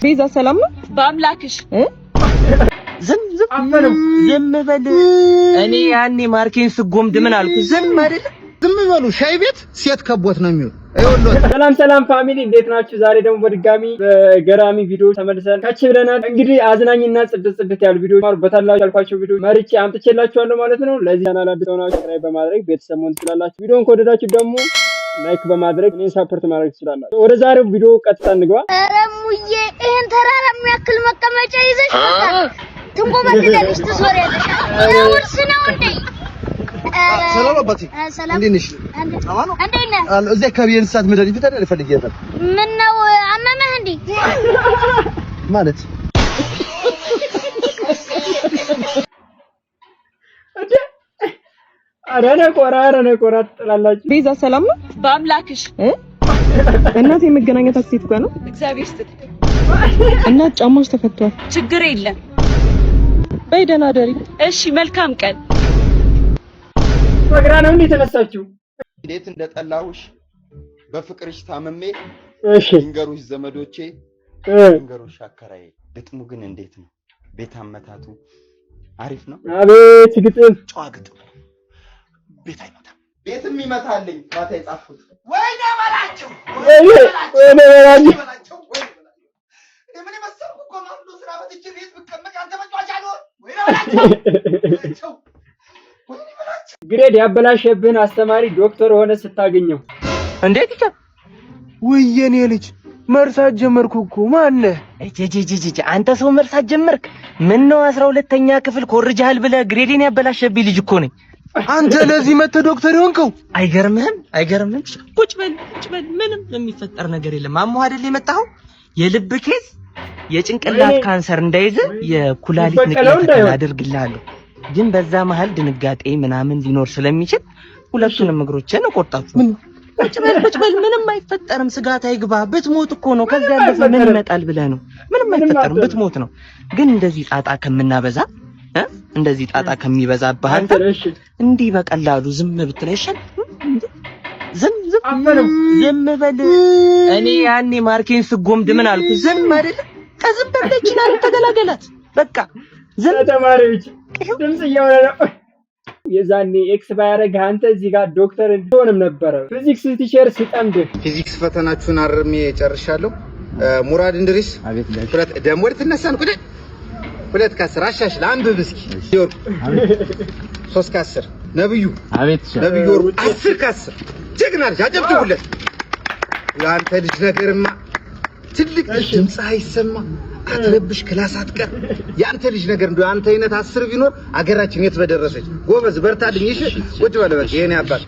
ቤዛ ሰላም ነው? በአምላክሽ። ዝም ዝም አፈነው። ዝም በል። እኔ ያኔ ማርኬን ስጎምድ ምን አልኩ? ዝም አይደለ? ዝም በሉ። ሻይ ቤት ሴት ከቦት ነው የሚውል። ይኸውልህ። ሰላም ሰላም family፣ እንዴት ናችሁ? ዛሬ ደግሞ በድጋሚ በገራሚ ቪዲዮ ተመልሰን ከች ብለናል። እንግዲህ አዝናኝና ጽድት ጽድት ያሉ ቪዲዮ በታላችሁ ያልኳቸው ቪዲዮ መርጬ አምጥቼላችኋለሁ ማለት ነው። ለዚህ ቻናል አዲስ ሆናችሁ subscribe በማድረግ ቤተሰብ መሆን ትችላላችሁ። ቪዲዮን ከወደዳችሁ ደግሞ like በማድረግ እኔን support ማድረግ ትችላላችሁ። ወደ ዛሬው ቪዲዮ ቀጥታ እንግባ። ኧረ እሙዬ፣ ይሄን ተራራ የሚያክል መቀመጫ ይዘሽ በቃ ትንቆባለለሽ፣ ትዞሪያለሽ። የውርስ ነው እንዴ? ሰላም አባቴ። ሰላም። እንዴት ነሽ? አማን ነው? እንዴት ነህ? እዚህ አካባቢ የእንስሳት መድኃኒት ቤት አይደል? ፈልጌ ነበር። ምን ነው፣ አመመህ እንዴ? ማለት እንዴ! ኧረ ነቆራ፣ ኧረ ነቆራ ትጥላላችሁ። ቤዛ ሰላም ነው? በአምላክሽ። እናት፣ የመገናኛ ታክሲ የት ጋር ነው? እግዚአብሔር ይስጥልኝ። እናት፣ ጫማሽ ተፈቷል። ችግር የለም። በይ ደህና ደሪ። እሺ፣ መልካም ቀን። በግራ ነው እንዴ የተነሳችው? እንዴት እንደጠላሁሽ በፍቅርሽ ታምሜ ይንገሩሽ ዘመዶቼ ይንገሩሽ አከራዬ። ግጥሙ ግን እንዴት ነው? ቤት አመታቱ አሪፍ ነው። አቤት ግጥም! ጨዋ ግጥም ነው። ቤት አይመታም። ቤትም ይመታልኝ ማታ የጻፍኩት። ወይኔ በላቸው! ወይኔ ወይኔ በላቸው! በላቸው! ወይኔ በላቸው! እኔ ምን የመሰልኩ ኮማንዶ ስራ ፈትቼ ቤት ብቀመጥ አንተ መጫወቻ አልሆን። ወይኔ በላቸው! ወይኔ በላቸው! Grade ያበላሸብህን አስተማሪ ዶክተር ሆነ ስታገኘው። እንዴት ይቻል? ውይ የኔ ልጅ፣ መርሳት ጀመርኩ እኮ። ማነህ? እጀጀጀጀ፣ አንተ ሰው መርሳት ጀመርክ? ምን ነው፣ 12ኛ ክፍል ኮርጃል ብለህ grade ኤን ያበላሸብኝ ልጅ እኮ ነኝ። አንተ ለዚህ መተህ ዶክተር የሆንከው? አይገርምህም? አይገርምህም? ቁጭ በል ቁጭ በል። ምንም የሚፈጠር ነገር የለም። አሞህ አይደል የመጣኸው? የልብ case፣ የጭንቅላት ካንሰር እንዳይዝ የኩላሊት ንቅለ ይበቀለው ተከላ እንዳይሆን። አደርግልሃለሁ። ግን በዛ መሀል ድንጋጤ ምናምን ሊኖር ስለሚችል ሁለቱንም እግሮችን እቆርጣችሁ። ቁጭ በል ቁጭ በል። ምንም አይፈጠርም። ስጋት አይግባ። ብትሞት እኮ ነው። ከዛ ያለፈ ምን አይፈጠርም። ይመጣል ብለህ ነው? ምንም ምንም አይፈጠርም። አትሆንም። ብትሞት ነው። ግን እንደዚህ ጣጣ ከምናበዛ እ እንደዚህ ጣጣ ከሚበዛብህ አንተ አንተ እሺ እንዲህ በቀላሉ ዝም ብትል አይሻልም? ዝም ዝም አፈነው። ዝም በል። እኔ ያኔ ማርኬን ስጎምድ ምን አልኩ? ዝም አይደለ? ከዝም በል ይችላል፣ ተገላገላት። በቃ ዝም። ተማሪዎች ድምጽ እየሆነ ነው። የዛኔ X ባያደርግህ አንተ እዚህ ጋር ዶክተር እንድትሆንም ነበረ። ፊዚክስ teacher ሲጠምድህ። ፊዚክስ ፈተናችሁን አርሜ ጨርሻለሁ። ሙራድ እንድሪስ፣ ሁለት ደግሞ ልትነሳ ነው። ቁጭ። 2 ከ10። አሻሽል፣ አንብብ እስኪ። ወርቁ፣ 3 ከ10። ነብዩ፣ ነብዩ ወርቁ፣ 10 ከ10። ጀግና ልጅ፣ አጨብጭቡለት። የአንተ ልጅ ነገርማ ትልቅ ልጅ፣ ድምፅህ አይሰማ፣ አትረብሽ፣ class አትቀር። የአንተ ልጅ ነገር እንደው አንተ አይነት 10 ቢኖር አገራችን የት በደረሰች። ጎበዝ፣ በርታልኝ። እሺ፣ ቁጭ በል በል። የኔ አባት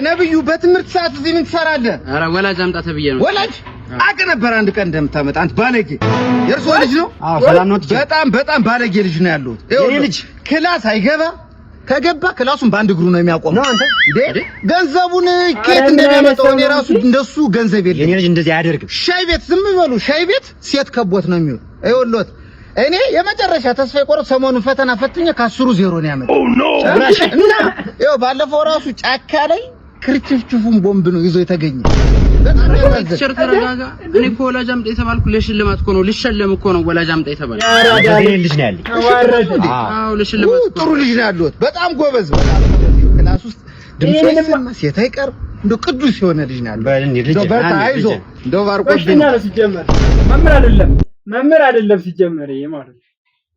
ነብዩ፣ በትምህርት ሰዓት እዚህ ምን ትሰራለህ? ኧረ ወላጅ አምጣ ተብዬ ነው። ወላጅ አቅ ነበር አንድ ቀን እንደምታመጣ። አንተ ባለጌ! የእርስዎ ልጅ ነው? አዎ፣ ሰላም ነው? በጣም በጣም ባለጌ ልጅ ነው ያለሁት። የኔ ልጅ? Class አይገባ፣ ከገባ class ኡን በአንድ እግሩ ነው የሚያቆመው። ነው አንተ? እንዴ፣ ገንዘቡን ከየት ኧረ ምን እንደሚያመጣው አይነት እኔ ሰው ራሱ ነው? እንደሱ ገንዘብ የለኝም። የኔ ልጅ እንደዚህ አያደርግም። ሻይ ቤት ዝም በሉ። ሻይ ቤት ሴት ከቦት ነው የሚውል። ይኸውልዎት፣ እኔ የመጨረሻ ተስፋ የቆረጥ ሰሞኑን ፈተና ፈትኜ ከ10ሩ 0 ነው ያመጣው። እና ይኸው ባለፈው ራሱ ጫካ ላይ ክርችፍችፉን ቦምብ ነው ይዞ የተገኘ። በጣም ያሳዝን። Teacher ተረጋጋ። እኔ እኮ ወላጅ አምጣ የተባልኩ ለሽልማት እኮ ነው። ልሸለም እኮ ነው ወላጅ አምጣ የተባልኩ። ያራዳ ልጅ ነው ያለኝ። ተዋረደ። አዎ፣ ለሽልማት እኮ ጥሩ ልጅ ነው ያሉት። በጣም ጎበዝ። በጣም ጎበዝ። Class ውስጥ ድምፁ አይሰማ፣ ሴት አይቀርብ። እንደው ቅዱስ የሆነ ልጅ ነው ያለው። እንደው በርታ፣ አይዞህ። እንደው ባርቆብኝ በሽተኛ ነው ሲጀመር። መምህር አይደለም፣ መምህር አይደለም ሲጀመር ይሄ ማለት ነው።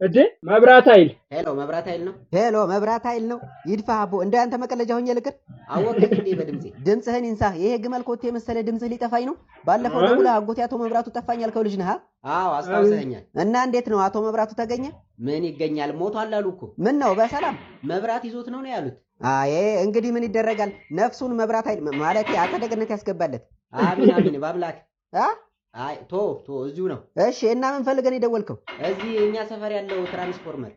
እንዴ፣ መብራት ኃይል። Hello፣ መብራት ኃይል ነው። Hello፣ መብራት ኃይል ነው። ይድፋ አቦ፣ እንደ አንተ መቀለጃ ሆኜ ልቅር። አወቅህ እንዴ በድምጼ? ድምፅህን ይንሳህ። ይሄ ግመል ኮቴ የመሰለ ድምፅህ ሊጠፋኝ ነው። ባለፈው ደውለህ አጎቴ አቶ መብራቱ ጠፋኝ ያልከው ልጅ ነህ? አዎ፣ አስታውሰኸኛል። እና እንዴት ነው፣ አቶ መብራቱ ተገኘ? ምን ይገኛል፣ ሞቷል አሉ እኮ። ምን ነው፣ በሰላም? መብራት ይዞት ነው ነው ያሉት። አይ፣ እንግዲህ ምን ይደረጋል። ነፍሱን መብራት ኃይል ማለት አጸደ ገነት ያስገባለት። አሚን አሚን በአምላክ። አ? አይ፣ ቶ ቶ፣ እዚሁ ነው። እሺ፣ እና ምን ፈልገን የደወልከው? እዚህ እኛ ሰፈር ያለው ትራንስፎርመር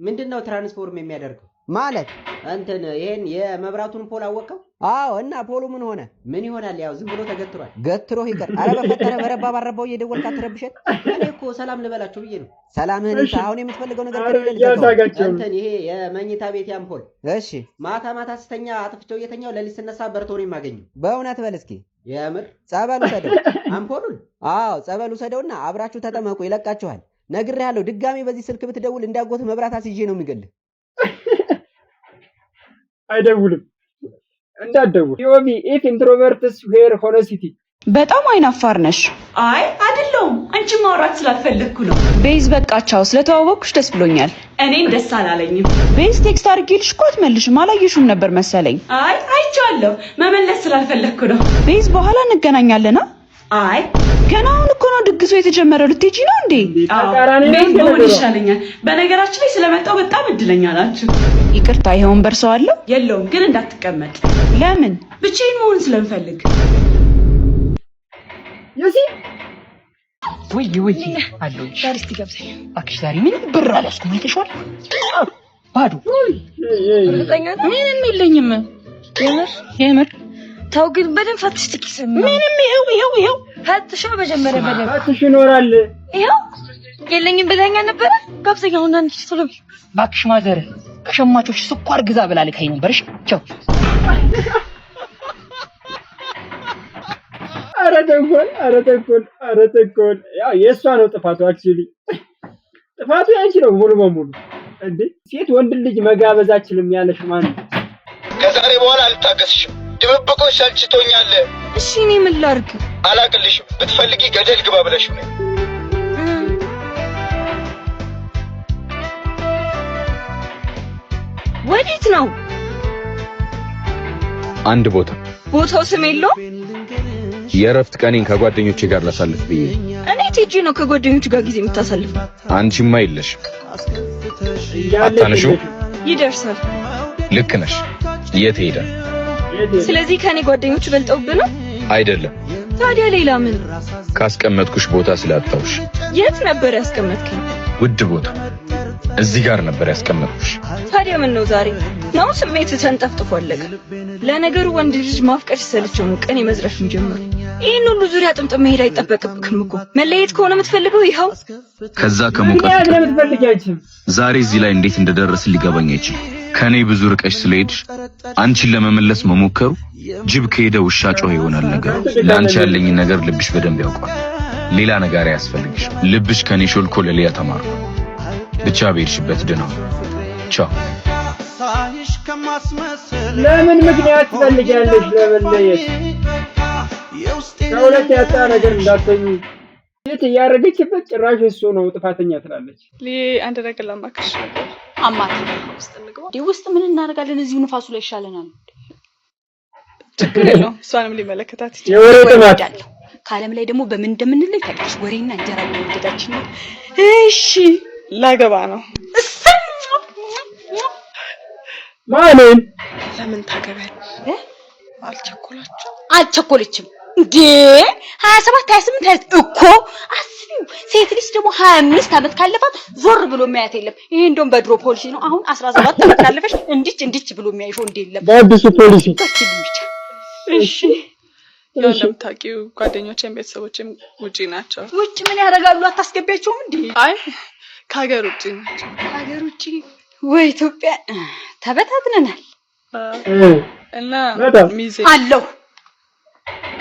ምንድን ነው transform የሚያደርገው? ማለት? እንትን ይሄን የመብራቱን pole አወቀው? አዎ። እና pole ኡ ምን ሆነ? ምን ይሆናል? ያው ዝም ብሎ ተገትሯል። ገትሮ ይቀር። አረ በፈጠረ፣ በረባ ባረባው እየደወልክ አትረብሸን። እኔ እኮ ሰላም ልበላችሁ ብዬ ነው። ሰላምህን ይንሳ። አሁን የምትፈልገው ነገር አረ ከሌለ ልዘጋው። እያሳጋቸው ነው። እንትን ይሄ የመኝታ ቤት አምፖል። ማታ ማታ ስተኛ አጥፍቼው እየተኛው ሌሊት ስነሳ በርቶ ነው የማገኘው። በእውነት በል እስኪ። የምር? ጸበል ውሰደው። አምፖሉን? አዎ ጸበል ውሰደውና አብራችሁ ተጠመቁ፣ ይለቃችኋል። ነግሬሃለሁ። ድጋሜ በዚህ ስልክ ብትደውል እንዳጎትህ መብራት አስይዤ ነው የሚገልህ። አይደውልም፣ እንዳትደውል። POV if introverts were honesty። በጣም አይናፋር ነሽ። አይ አይደለሁም፣ አንቺን ማውራት ስላልፈለግኩ ነው። ቤዝ በቃ ቻው፣ ስለተዋወቅኩሽ ደስ ብሎኛል። እኔን ደስ አላለኝም። ቤዝ text አድርጌልሽ እኮ አትመልሽም፣ አላየሽውም ነበር መሰለኝ። አይ አይቼዋለሁ፣ መመለስ ስላልፈለግኩ ነው። ቤዝ በኋላ እንገናኛለና። አይ ገና አሁን እኮ ነው ድግሱ የተጀመረው። ልትሄጂ ነው እንዴ? ተቃራኒ ነው ቤዝ እንዴ መሆን ነገሯ? ይሻለኛል። በነገራችን ላይ ስለመጣው በጣም እድለኛ ናችሁ። ይቅርታ፣ ይሄ ወንበር ሰው አለው? የለውም፣ ግን እንዳትቀመጥ። ለምን? ብቻዬን መሆን ስለምፈልግ። ዩሲ ወይ ወይ አለሁልሽ። እባክሽ ዛሬ ምንም ብር አልያዝኩም። አይተሽዋል? ባዶ ምንም የለኝም። የምር የምር። ተው ግን በደንብ ፈትሽ ትኪስ። ምንም ይኸው ይኸው ይኸው። ፈትሸው መጀመሪያ በደንብ። ፈትሽ ይኖራል። ይኸው የለኝም ብለኸኝ ነበረ። ጋብዘኝ አሁን አንድ ቶሎ በል። እባክሽ mother ከሸማቾች ስኳር ግዛ ብላ ልካኝ ነበር። እሺ ቻው። ኧረ ተንኮል፣ ኧረ ተንኮል፣ ኧረ ተንኮል። ያው የእሷ ነው ጥፋቱ። Actually ጥፋቱ ያንቺ ነው ሙሉ በሙሉ። እንዴ ሴት ወንድ ልጅ መጋበዝ አችልም ያለሽ ማን ነው? ከዛሬ በኋላ አልታገስሽም። ድብብቆሽ ሰልችቶኛል። እሺ እኔ ምን ላድርግ? አላቅልሽም። ብትፈልጊ ገደል ግባ ብለሽው ነኝ። ወዴት ነው? አንድ ቦታ። ቦታው ስም የለውም? የእረፍት ቀኔን ከጓደኞቼ ጋር ላሳልፍ ብዬ። እኔ ቴጂ ነው ከጓደኞቹ ጋር ጊዜ የምታሳልፈው። አንቺማ የለሽም። እያለሽ አታነሺው? ይደርሳል። ልክ ነሽ። የት ሄደ? ስለዚህ ከኔ ጓደኞቹ በልጠውብህ ነው? አይደለም። ታዲያ ሌላ ምን? ካስቀመጥኩሽ ቦታ ስላጣሁሽ። የት ነበር ያስቀመጥከኝ? ውድ ቦታ እዚህ ጋር ነበር ያስቀመጥኩሽ። ታዲያ ምን ነው ዛሬ ነው ስሜት ተንጠፍጥፎ አለቀ። ለነገሩ ወንድ ልጅ ማፍቀር ሲሰለቸው ነው ቀን የመዝረፍ የሚጀምረው። ይህን ሁሉ ዙሪያ ጥምጥም መሄድ አይጠበቅብክም እኮ። መለየት ከሆነ የምትፈልገው ይኸው። ከዛ ከሞቀ ምክንያት ለምትፈልጊ አንቺም ዛሬ እዚህ ላይ እንዴት እንደደረስን ሊገባኝ አይችልም። ከኔ ብዙ ርቀሽ ስለሄድሽ አንቺን ለመመለስ መሞከሩ ጅብ ከሄደ ውሻ ጮኸ ይሆናል ነገሩ። ለአንቺ ያለኝን ነገር ልብሽ በደንብ ያውቀዋል። ሌላ ነገር አያስፈልግሽ። ልብሽ ከኔ ሾልኮ ለሌላ ተማርኩ። ብቻ በሄድሽበት ደህና ሁኚ። ቻው። ለምን ምክንያት ትፈልጊያለሽ ለመለየት? ከሁለት ያጣ ነገር እንዳትኙ። ሴት እያደረገችበት ጭራሽ እሱ ነው ጥፋተኛ ትላለች። አንድ ነገር ላማክርሽ ነበር። አማት ውስጥ ምን እናደርጋለን? እዚሁ ንፋሱ ላይ ይሻለናል። ችግር የለውም፣ እሷንም ሊመለከታት ይችላል። የወሬ ጥማት። ከዓለም ላይ ደግሞ በምን እንደምንለይ ታውቂያለሽ? ወሬና እንጀራ በመውደዳችን ነው። እሺ ላገባ ነው። ማንን? ለምን ታገቢያለሽ? አልቸኮላችሁም? አልቸኮለችም እንዴ? 27፣ 28፣ 29 እኮ አስቢው። ሴት ልጅ ደግሞ 25 ዓመት ካለፋት ዞር ብሎ የሚያያት የለም። ይሄ እንደውም በድሮ ፖሊሲ ነው። አሁን 17 ዓመት ካለፈሽ እንዲች እንዲች ብሎ የሚያይሽ ወንድ የለም። በአዲሱ ፖሊሲ። በርቺልኝ ብቻ። እሺ ያው እንደምታውቂው ጓደኞቼም ቤተሰቦቼም ውጪ ናቸው። ውጭ ምን ያደርጋሉ? አታስገቢያቸውም እንዴ? አይ ከሀገር ውጪ ናቸው። ከሀገር ውጭ ወይ ኢትዮጵያ ተበታትነናል። እና በጣም ሚዜ አለሁ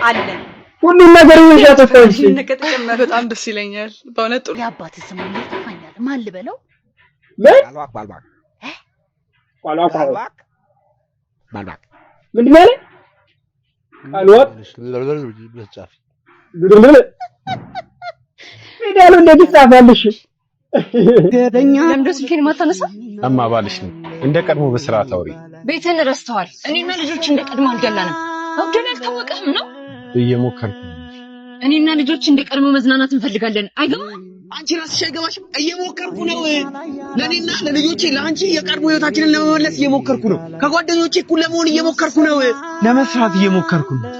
አለን። ሁሉም ነገር ይሻተፈሽ። በጣም ደስ ይለኛል በእውነት ጥሩ የአባት ስም ይጠፋኛል። ማን ልበለው? ምን ባልባክ ምንድን ነው ያለ? አልዋቅ ፊደሉ እንዴት ይጻፋልሽ? ለምንድን ነው ስልኬን የማታነሳ? እማ ባልሽ ነው እንደ ቀድሞ በስርዓት አውሪ። ቤትህን ረስተዋል። እኔና ልጆች እንደ ቀድሞ አልደላንም። መጉደል ያልታወቀህም ነው። እየሞከርኩ እኔና ልጆች እንደ ቀድሞ መዝናናት እንፈልጋለን። አይገባም? አንቺ ራስሽ አይገባሽም። እየሞከርኩ ነው። ለእኔና ለልጆቼ ለአንቺ የቀድሞ ህይወታችንን ለመመለስ እየሞከርኩ ነው። ከጓደኞቼ እኩል ለመሆን እየሞከርኩ ነው። ለመስራት እየሞከርኩ ነው።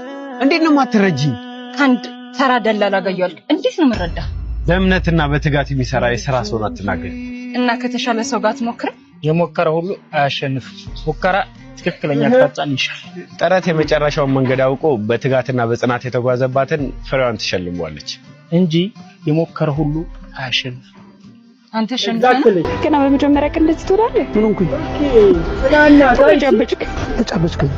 እንዴት ነው የማትረጂኝ? ከአንድ ተራ ደላላ ጋር እያልክ እንዴት ነው የምረዳ? በእምነትና በትጋት የሚሰራ የስራ ሰውን አትናገሪ። እና ከተሻለ ሰው ጋር ትሞክር። የሞከረ ሁሉ አያሸንፍም። ሙከራ ትክክለኛ አቅጣጫን ይሻል። ጥረት የመጨረሻውን መንገድ አውቆ በትጋትና በጽናት የተጓዘባትን ፍሬዋን ትሸልመዋለች እንጂ የሞከረ ሁሉ አያሸንፍም። አንተ ሸንፈህ ነው። ገና በመጀመሪያ ቀን እንደዚህ ትሆናለህ? ምን ሆንኩኝ? ጽናና ተጫበጭክ ተጫበጭኩኝ።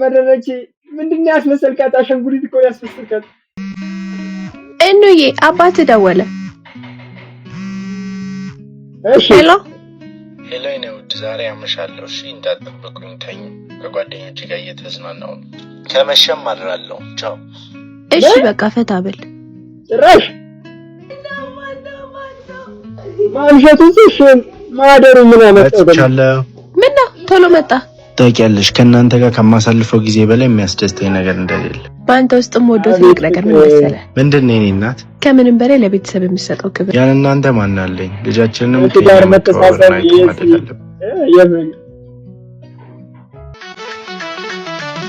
አመረረች። ምንድን ነው ያስመሰልካት? አሻንጉሊት እኮ ያስመሰልካት። እኑዬ፣ አባት ደወለ። እሺ። Hello። Hello የኔ ውድ፣ ዛሬ አመሻለሁ። እሺ እንዳትጠብቁኝ፣ ተኙ። ከጓደኞቼ ጋር እየተዝናናሁ ነው። ከመሸም አድራለሁ። ቻው። እሺ በቃ ፈታ በል። ጭራሽ ማምሸቱን ሲሽን ማደሩ ምን አመጣው ደግሞ? መጥቻለሁ። ምን ነው ቶሎ መጣ? ታውቂያለሽ፣ ከእናንተ ጋር ከማሳልፈው ጊዜ በላይ የሚያስደስተኝ ነገር እንደሌለ። በአንተ ውስጥ የምወደው ትልቅ ነገር ምን መሰለህ? ምንድን ነው የኔ እናት? ከምንም በላይ ለቤተሰብ የምሰጠው ክብር። ያን እናንተ ማን አለኝ? ልጃችንንም የትዳር ከኛ መተሳሰብ መከባበርን አይቶ ማደግ አለበት። የምን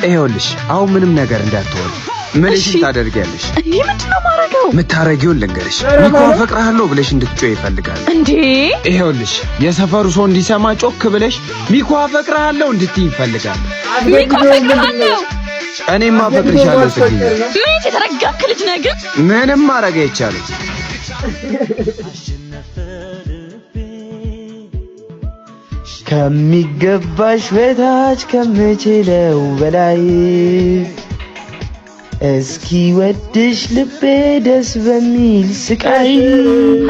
ይኸውልሽ አሁን ምንም ነገር እንዳትሆን ምልሽን ታደርጊያለሽ። እንዴ፣ ምንድን ነው ማረገው? የምታረጊውን ልንገርሽ። ሚኮ አፈቅርሃለሁ ብለሽ እንድትጮይ ይፈልጋል። እንዴ። ይኸውልሽ የሰፈሩ ሰው እንዲሰማ ጮክ ብለሽ ሚኮ አፈቅርሃለሁ እንድትይ ይፈልጋል። ሚኮ አፈቅርሃለሁ። እኔም አፈቅርሻለሁ ጽጌ። ምን የተረጋክ ልጅ ነህ ግን። ምንም ማድረግ አይቻልም። ከሚገባሽ በታች ከምችለው በላይ እስኪ ወድሽ ልቤ ደስ በሚል ስቃይ።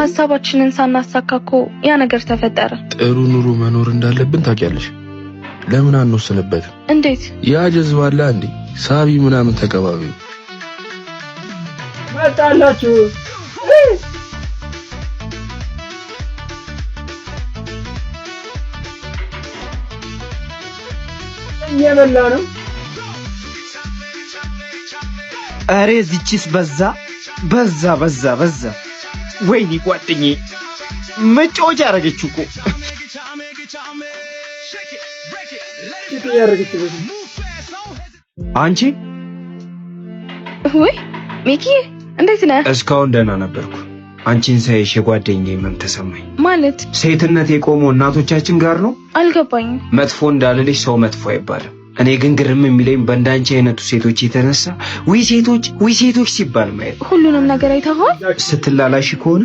ሀሳባችንን ሳናሳካ እኮ ያ ነገር ተፈጠረ። ጥሩ ኑሮ መኖር እንዳለብን ታውቂያለሽ። ለምን አንወስንበትም? እንዴት? ያ ጀዝባ አለ እንዴ ሳቢ ምናምን ተቀባቢው መጣላችሁ። እየበላ ነው። ኧሬ ዚቺስ በዛ በዛ በዛ በዛ። ወይኔ ጓደኛዬ መጫወቻ ያደረገችው እኮ። Cheat እያደረገችበት ነው። አንቺ። ወይ ሚኪ፣ እንዴት ነህ? እስካሁን ደህና ነበርኩ። አንቺን ሳይሽ የጓደኛዬ ህመም ተሰማኝ። ማለት? ሴትነት የቆመው እናቶቻችን ጋር ነው። አልገባኝም። መጥፎ እንዳልልሽ ሰው መጥፎ አይባልም። እኔ ግን ግርም የሚለኝ በእንዳንቺ አይነቱ ሴቶች የተነሳ ውይ ሴቶች፣ ውይ ሴቶች ሲባል ማየት። ሁሉንም ነገር አይተኸዋል? ስትላላሽ ከሆነ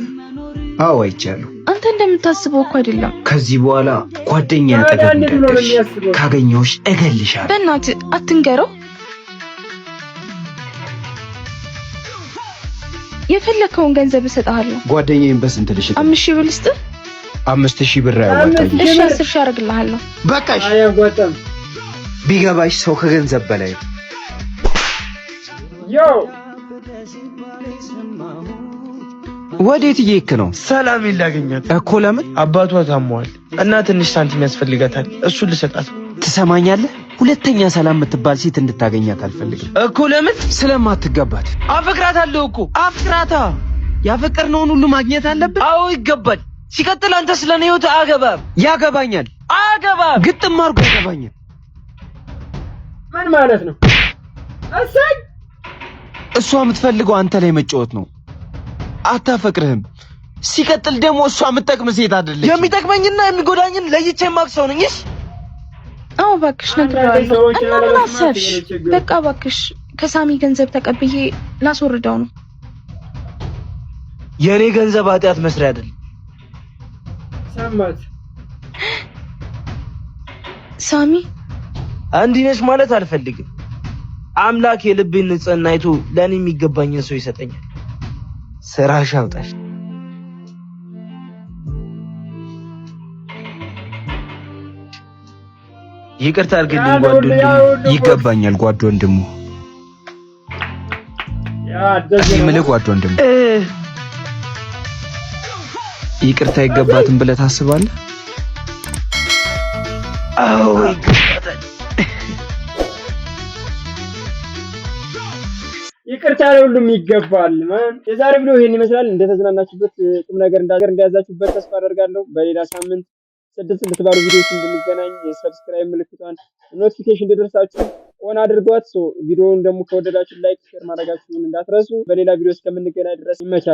አዎ አይቻለሁ። አንተ እንደምታስበው እኮ አይደለም። ከዚህ በኋላ ጓደኛ አጠገብ እንዳትደርሺ፣ ካገኘሁሽ እገልሻለሁ። በእናትህ አትንገረው። የፈለከውን ገንዘብ እሰጥሃለሁ። ጓደኛዬን በስንት ልሽጥ? 5,000 ብር ልስጥህ? 5,000 ብር አያዋጣኝም። እሺ 10,000 አደርግልሃለሁ። በቃሽ። አያዋጣም። ቢገባሽ ሰው ከገንዘብ በላይ ነው። Yo። ወዴት እየሄድክ ነው? ሰላም ላገኛት እኮ። ለምን? አባቷ ታሟል እና ትንሽ ሳንቲም ያስፈልጋታል። እሱን ልሰጣት። ትሰማኛለህ? ሁለተኛ ሰላም የምትባል ሴት እንድታገኛት አልፈልግም። እኮ ለምን? ስለማትገባት። አፈቅራታለሁ እኮ፣ አፍቅራታ። ያፈቀርነውን ሁሉ ማግኘት አለብን። አዎ ይገባል። ሲቀጥል አንተ ስለኔ ህይወት አገባም። ያገባኛል። አገባም። ግጥም አድርጎ ያገባኛል። ምን ማለት ነው? እሰይ። እሷ የምትፈልገው አንተ ላይ መጫወት ነው። አታፈቅርህም። ሲቀጥል ደግሞ እሷ የምትጠቅም ሴት አይደለች። የሚጠቅመኝና የሚጎዳኝን ለይቼ የማውቅ ሰው ነኝ። እሺ። አዎ እባክሽ ነግሬዋለሁ። እና ምን አሰብሽ? በቃ እባክሽ ከሳሚ ገንዘብ ተቀብዬ ላስወርደው ነው። የእኔ ገንዘብ ኃጢአት መስሪያ አይደለም። ሰማት። ሳሚ። እንዲህ ነሽ ማለት አልፈልግም። አምላክ የልቤን ንጽሕና አይቶ ለእኔ የሚገባኝን ሰው ይሰጠኛል። ስራሽ አውጣሽ። ይቅርታ አድርግልኝ ጓድ ወንድሙ። ይገባኛል ጓድ ወንድሙ። እኔ የምልህ ጓድ ወንድሙ ይቅርታ አይገባትም ብለህ ታስባለህ? አዎ ይገባታል። ይቅርታ ለሁሉም ይገባል። ማን የዛሬ ቪዲዮ ይሄን ይመስላል። እንደተዝናናችሁበት፣ ቁም ነገር እንደያዛችሁበት ተስፋ አደርጋለሁ። በሌላ ሳምንት ስድስት ስድስት ባሉ ቪዲዮዎች እንድንገናኝ የ subscribe ምልክቷን notification እንዲደርሳችሁ on አድርጓት። So ቪዲዮውን ደግሞ ከወደዳችሁ like፣ share ማድረጋችሁን እንዳትረሱ። በሌላ ቪዲዮ እስከምንገናኝ ድረስ ይመቻል።